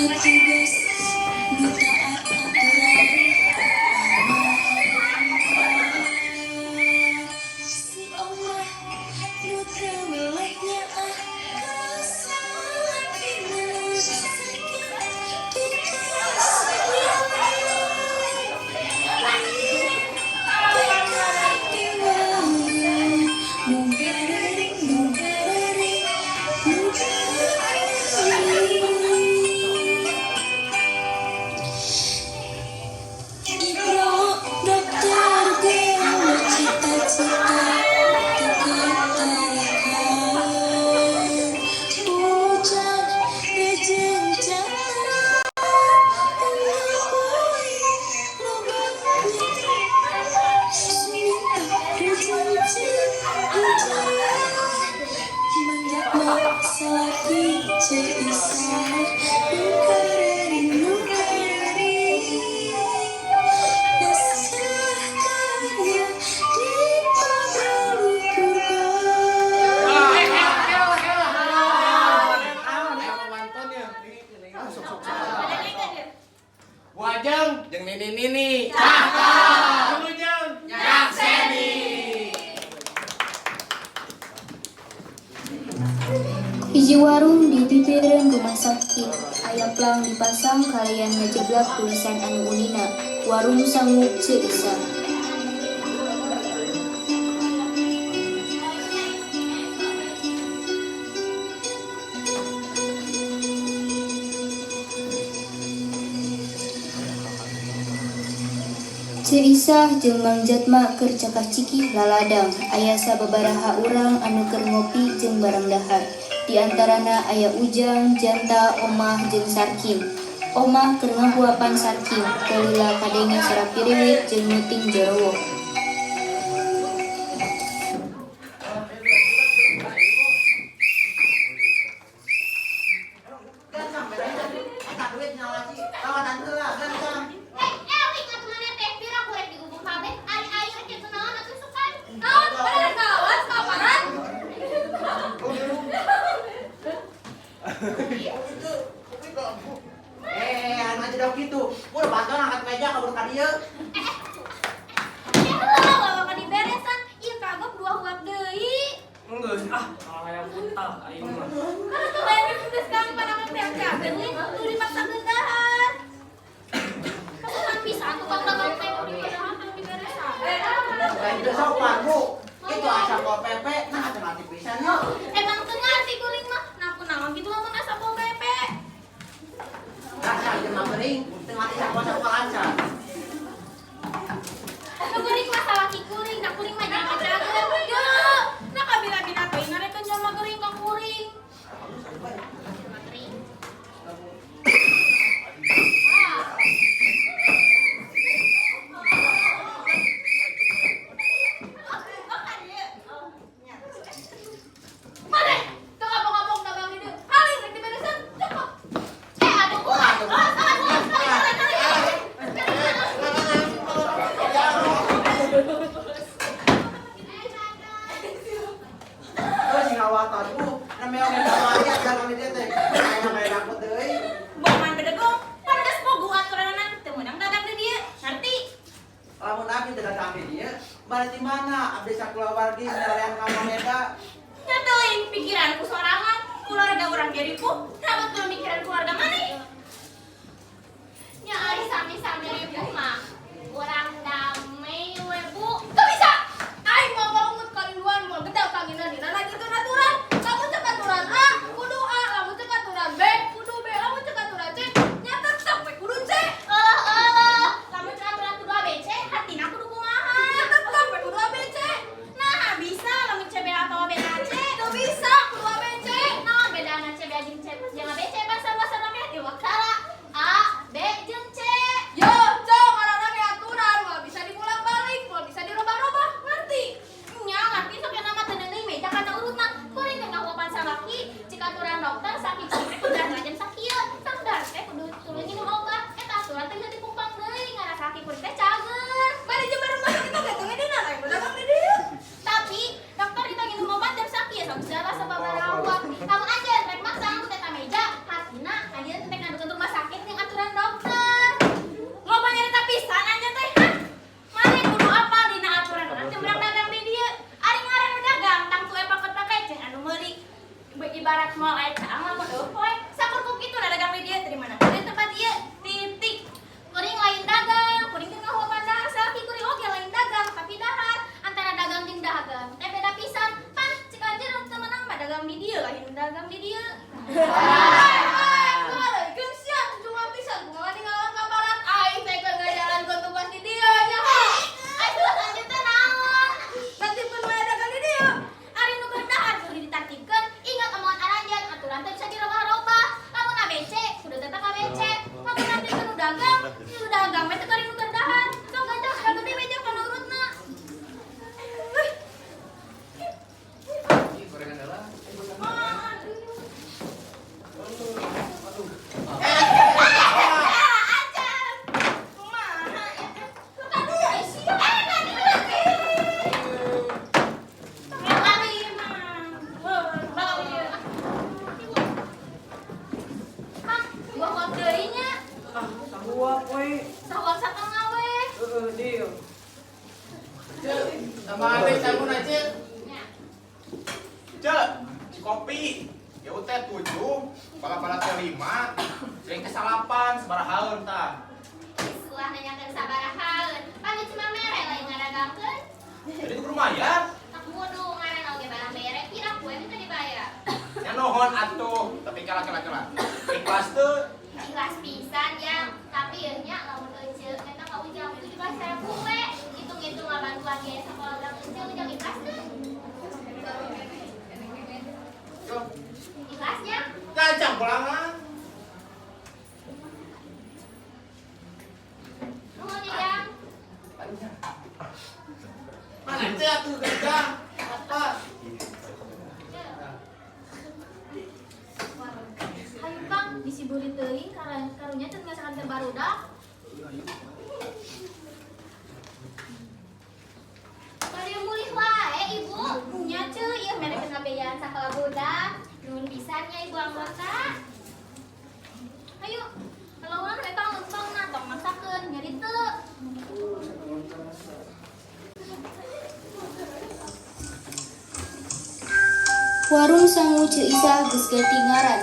Petugas nu taat aturan. Si Omah nu teu weleh nyaah ka salakina sakit pikasieun. Nu garering, nu garering, nu garering. Ibro dokter gawe cita-cita teu katarakan. Hujan rejeng jalan tengah poe loba nyetrika. Suminta rejeng jeung hujan. Mang Jatma salaki Ceu Isah nu karering, nu karering. Naskah karya Dipa Purba. Mantun ya. Ah, sok sok sok. Wajeng jeung Nini Nini. Cakep. Wilujeng nyakseni. Hiji warung di titireun rumah sakit aya plang dipasang kalayan ngajeblak tulisan anu unina, "Warung Sangu Ceu Isah." Ceu Isah jeung Mang Jatma keur cakah-cikih laladang. Aya sababaraha urang anu keur ngopi jeung barang dahar. Di antarana aya Ujang, Janta, Omah jeung Sarkim. Omah keur ngahuapan Sarkim, teu lila kadenge sora piriwit jeung nyuting jorowoh. Gancang beres. Eta duit nyala sih. Lawatan heula gancang. Eh, eling atuh maneh teh, biar aku rek digubung kabeh. Ari aing rek kitu naon atuh sukan. Naon, bener ngalawan kelaparan. Itu eh, anu aja dok gitu. Gua udah bantuan angkat meja kabur ka dieu. Ya heula wae diberesan. Ieu kagok dua huap deui. Enggeus ah, malah hayang muntah aing mah. Kan atuh bayar geus kami pada teh cager nih, tuh dipaksakeun dahar. Kamu bisa tukang dagang teh kudu diberesan, diberesan. Lain teu sopan, Bu. Itu asa pol PP, nah atuh nanti pisan nya. Emang teu ngarti kuring mah. Nah kunaon kitu lamun asa pol PP. Rasa jelema geuring, teu ngarti sakola-sakola lancar. Nu geuring mah salaki kuring, da kuring mah jelema cager. Ye, nah kabila-bila teuing ngarekeun jelema geuring ka kuring. Jelema geuring. Ah. Maneh, teu kapok-kapok dagang di dieu. Haling rek diberesan, cepet. Eh, aduh. Oh, aduh. Oh, salah, salah, salah, salah, salah. Terus sing ngawatan, Bu. Namanya oge kamari dagang di dieu teh. Aya kayak dapet deui. Boman bedegong, pan geus bogo aturanana teu meunang dagang di dieu. Ngerti? Lamun abdi teu datang di dieu, bari di mana abdi sakulawargi milarian ka Mameda? Nya teuing pikiranku sorangan, keluarga urang ge ripuh, kenapa kudu mikiran keluarga maneh? Nya ari sami-sami ripuh mah, urang damai we, Bu. Teu bisa. Aing mau banget kaliluan moal gedang kanginan dina lanjutkeun aturan. Lamun cek aturan A, kudu A, lamun cek aturan B, kudu B, lamun cek aturan C, nya tetep we kudu C. Eueuh eueuh, lamun cek aturan kudu A B C, hatina kudu kumaha? Nya tetep we kudu A B C. Nah, bisa lamun C B atau B A C. Teu bisa kudu A B C. Naon bedana C B jeung C jeung A B C bahasa-bahasa ge di wakala A B jeung C. Yo, cong, ngaranna ge aturan, moal bisa dibolak-balik, moal bisa dirobah-robah, ngerti? Nya ngerti sok yang nama teu deui meja kana urutna. Kuring teh ngahuapan salaki, cik aturan dokter sakit teh kudu dahar jam sakieu, tang dahar teh kudu tuluy nginum obat. Eta aturan teh bisa dipumpang deui, ngarah salaki kuring teh cager. Bari jeung bareng masuk kita ge teu ngeuneunan aya dagang di dieu. Tapi dokter kita nginum obat jam sakieu sok segala sababaraha. Lamun anjeun rek maksa ngangkut eta meja, we. Sawal satengah we. Heeh, deal. Cek, tambahan deui sanguna, Cek. Nya. Cek, kopi. Ya teh 7, bala-bala teh 5. Sering teh 9, sabarahaeun tah. Ulah nanyakeun sabarahaeun. Pan cuma mere lain ngadagangkeun. Jadi itu lumayan. Tak kudu ngaran oge barang mere pira kue minta dibayar. Ya nuhun atuh, tapi kala kala kala. Ikhlas teu. Ikhlas pisan yang, tapi ieu nya lamun ece eta ka Ujang itu dibayar kue. Hitung-hitung lah bantuan biaya sekolah urang ece Ujang ikhlas teu? Ikhlasnya? Jajang pulangan. Nuhun ya, Jang. Mana cek atuh gajah? Apa? Hayu Kang, bisi beuli teuing karunya teu ngasakan teh barudak. Bade mulih wae ibu. Nya ceu ieu mere ngabeyaan sakola budak. Nuhun pisan nya ibu anggota. Hayu, kalau urang eta leumpangna tong maksakeun nyeri teu. Warung sangu Ceu Isah geus ganti ngaran.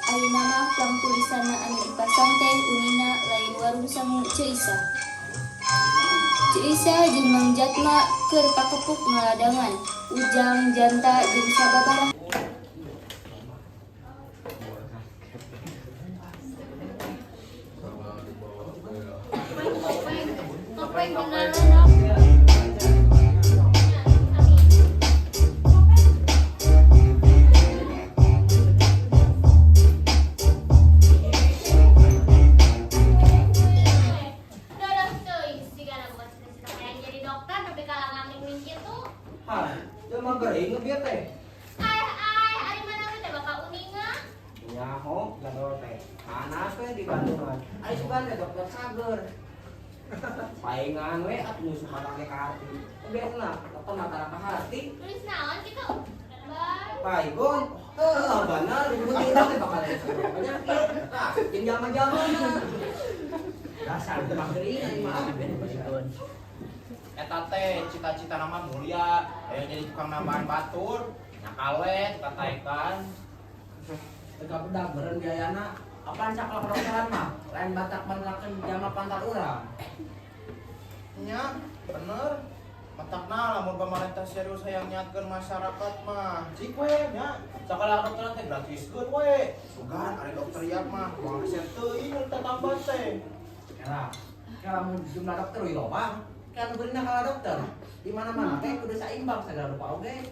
Ayeuna mah plang tulisanna anu dipasang teh unina lain warung sangu Ceu Isah. Ceu Isah jeung Mang Jatma keur pakepuk ngaladangan. Ujang, Janta jeung sababaraha Topeng beneran. Dadah teuing sigana bukan cita-cita hayang jadi dokter tapi kalah ngaming kitu. Hah, jelema gering ngebieu teh. Ai ai ari mana we teh bakal uninga. Nyaho gadol teh. Panas we di Bandungan. Ari sugan teh dokter sager. Paingan we atuh nu suka pake hati. Biasana dokter mah tara ka hati. Tulis naon kitu? Bye. Paigon, heuh bener ribut ieu teh bakal aya penyakit. Tah, jeung jalma-jalmana. Dasar teu gering ari mah. Eta teh cita-cita nama mulia, hayang jadi tukang nambahan batur, nyakal we tukang taekan. Teu budak beureun biayana. Apaan sakola kedokteran mah? Lain batak banrakeun jalma pantar urang. Nya, bener. Matakna lamun pamarentah serius hayang nyiatkeun masyarakat mah. Cik we nya, sakola kedokteran teh gratiskeun we. Sugan ari dokter ieu mah, moal resep teuing nu tatambahan teh. Kela, kela mun jumlah dokter we loba, kela nu beurina kalah dokter. Di mana-mana teh kudu saimbang sagala rupa oge.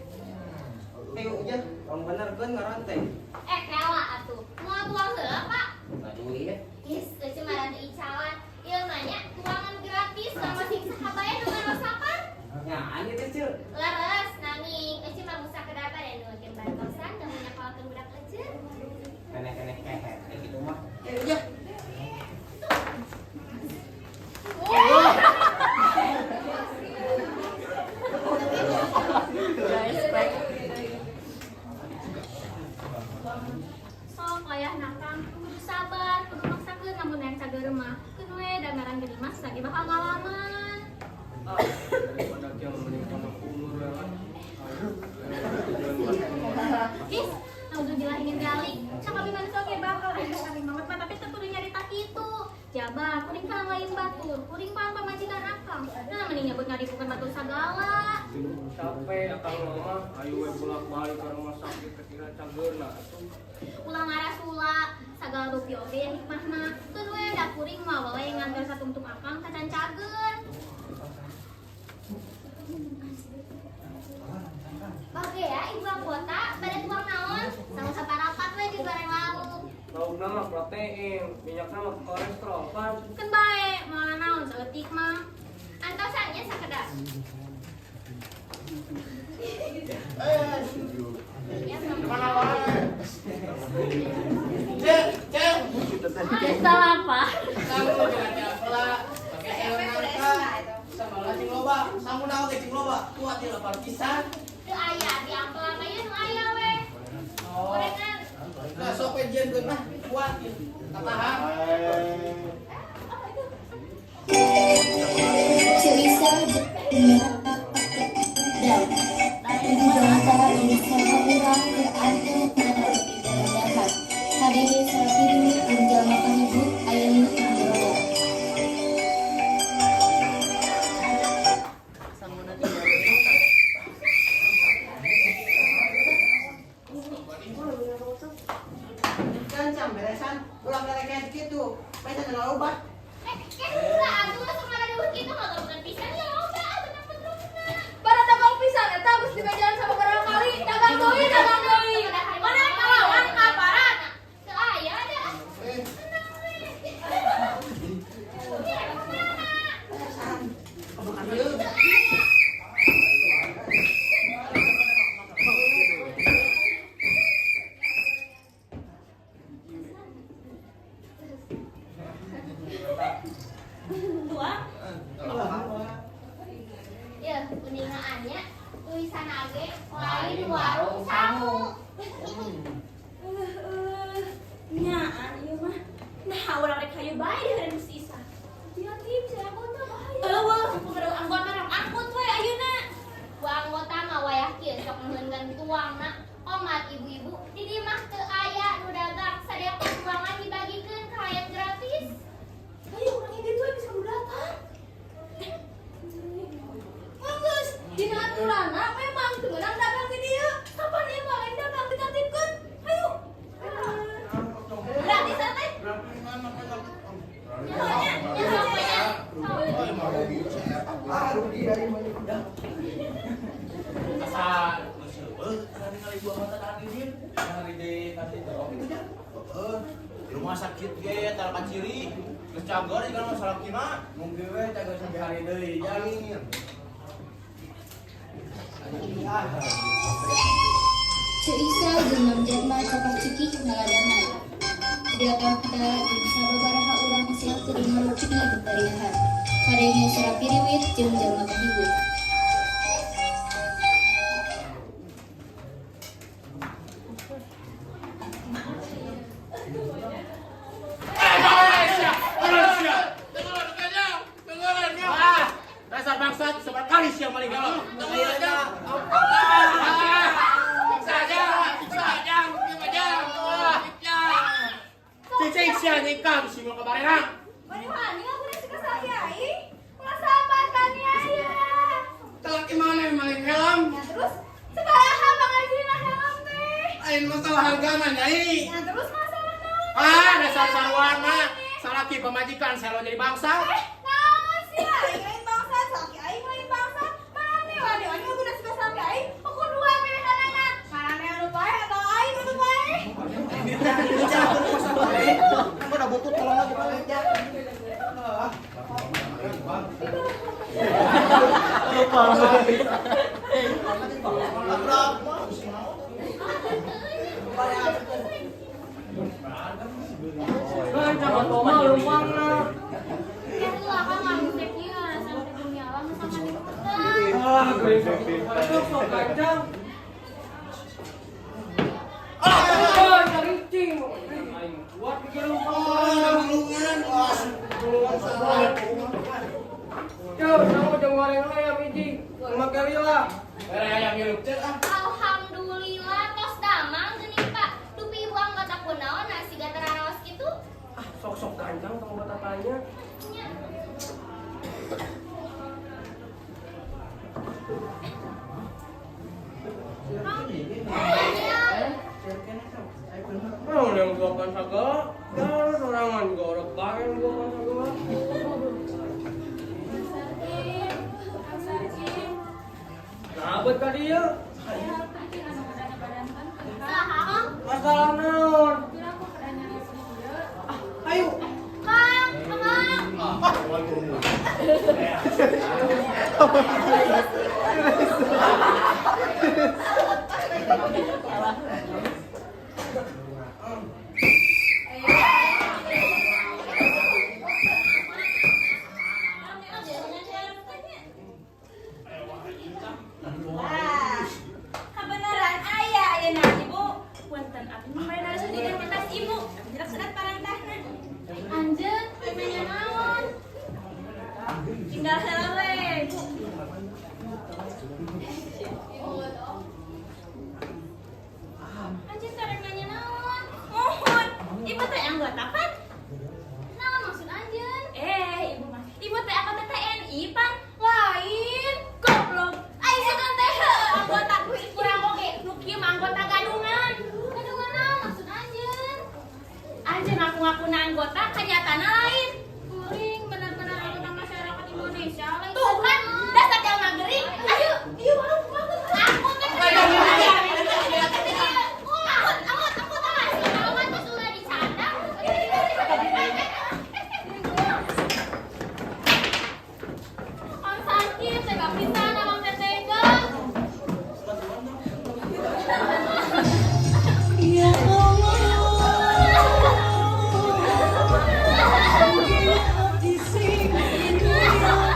Ayo ujah, tong benerkeun ngaran teh. Eh kela atuh. Moal tuang heula, Pak. Duit. Is, euceu mah rada icalan. Ieu mah nya tuangan gratis sama sing saha bae nu ngarasakan. Nya, anjeun teh ceu. Leres nanging euceu mah musa kedapa dan nuhunkeun bantosan da nyakolkeun budak euceu. Keneh-keneh kehet kayak gitu mah. Eh ujah. Sok wayah nakang kudu sabar, kudu maksakeun lamun hayang cager mah. Keun we da ngaran geuning mah lagi bakal ngalaman. Ah, daripada dia mending pondok umur ya kan. Ayo, Is, naudzubillah ingin galik. Cakap manusia oge bakal aya kami banget mah tapi teu kudu nyarita kitu. Jaba, kuring kalang lain batur, kuring palang pamajikan akang. Nah, mending nyebut ngadipukeun batur sagala. Capek akang mah, ayo we bolak-balik ke rumah sakit kira cageurna atuh. Ulah ngarasula, sagala rupi oge ya hikmahna. Keun we da kuring mah wae nganter satungtung akang kacan cager. Oke ya, ibu anggota, pada tuang naon? Sama saparapat we di goreng lauk. Laukna mah protein, minyakna mah kolesterol pan. Keun bae, moal naon saeutik mah. Antosannya sakedap. Eh, Ya, mana wae? Cek, cek. Salah apa? Sangu jangan diapela, pakai sayur nangka. Sama cing loba, sangu naon ge cing loba. Kuat di lapar pisan. Teu aya di ampel mah ieu nu aya we. Oh. Gorengan. Nah, sok we jieunkeun lah, kuat ieu. Katahan. Apa itu? Ceu Isah jeung Dam. Ibu Janta jeung saha urang keur anteng ngaropi barang dahar. Kadenge sora piriwit jeung jalma kahibut aya nu ngagerodak. Gancang beresan, ulah ngereken kitu. Bae teh loba. Eh, atuh masuk mana dulu kitu ngagabeungan pisan ya loba atuh dapat rumna. Para dagang pisan eta geus dibejalan sama barang kali. Dagang deui, dagang deui. Mana kawan kaparana? Teu aya da. Tenang we. Dua. Ya, kuningaannya tulisan age lain warung sangu. Eueuh eueuh. Nyaan ieu mah. Nah, urang rek hayu bae di si Isa. Hati-hati bisa anggota bahaya. Eueuh, kumaha anggota rong angkut we ayeuna. Ku anggota mah wayah kieu sok meungeun tuangna. Omat ibu-ibu di dieu mah teu aya nu dagang sadaya tuangan dibagikeun ka hayat gratis. Ayo urang ini tuh bisa nu datang. Bagus, dina aturanna memang teu meunang dagang di dieu. Kapan ieu mah lain dagang ditatipkeun? Ayo. Gratis teh. Nya nya sok we nya. Ah, rugi ari mah. Asa geus heueuh kana ningali ibu anggota tahan izin. Hari dikasih tolong itu nya. Heeh. Di rumah sakit ge tara kaciri. Geus cager ieu kan salakina. Mungkin we cager sampai hari deui jang. Amin. Ceu Isah jeung Mang Jatma cakah cikih ngaladangan. Janta jeung sababaraha urang sia keur ngaropi bari dahar. Kadenge sora piriwit jeung jalma kahibut. Ah, dasar bangsat seberapa kali sia maling helm. Cicing sia nyingkam si mau kabarerang. Bagaimana aku nasi ke saya ih? Ulah sabar kan ya ya. Telaki mana yang maling helm? Ya terus sebaraha pangajina helm teh. Lain masalah harga mah nyai. Ya terus masalah naon? Ah, dasar sarwana. Salaki pemajikan selo jadi bangsa. Naon sih aing lain bangsa, salaki aing lain bangsa. Marane wani wani aku nasi ke salaki aing. Ukur dua pilihanana. Marane anu paeh atau aing anu paeh? Kan udah butuh tolong lagi Pak. Gancang atuh mah leumpangna. Ya lah kan ngangkut ieu sampai dunia alam sama diputer. Ah, geuning sok sok gancang. Ah, cari cing. Aing kuat bikin leumpang. Tulungan, wah, tulungan salah. Ceu, kamu jeung goreng ayam hiji. Make lila. Mere ayam hirup cek ah. Alhamdulillah tos damang geuning Pak. Dupi ibu anggota kunaon nasi gataraos kitu. Ah, sok-sok gancang kamu tanya. Nya. Mau yang gua kan sagala, ya sorangan gorok bae gua kan sagala. Ngabet ka dieu? Saha Kang? Masalah naon? Ah, ayo. Kang, Kang. Wah, Kebenaran aya ayeuna ibu. Punten abdi mah bade naros dina pentas ibu. Abdi jelas surat parentahna. Anjeun teu nanya naon? Ibu teh anggota pan? Naon maksud anjeun? Eh, ibu mah. Ibu teh anggota TNI pan? Lain. Goblok. Aing sugan teh anggota kurang oge. Nu kieu mah anggota gadungan. Gadungan naon maksud anjeun? Anjeun ngaku-ngakuna anggota kenyataanna lain. Kuring benar-benar anggota masyarakat Indonesia lain. Tuh kan, dasar jelema gering. Ayo, ieu mah aku teh. Angkut, angkut, angkut, angkut. Awan tuh ulah dicandang. Om sakit, tega pisan, abang teh tega. Ya Allah, abdi sing dina negeri ya Allah.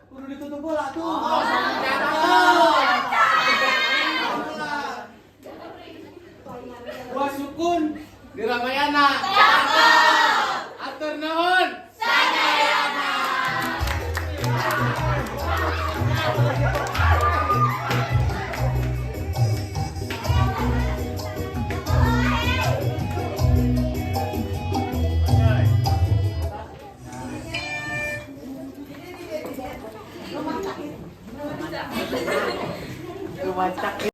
Kudu ditutup bola tuh. Gua sukun di Ramayana. Atur nuhun. Rumah sakit.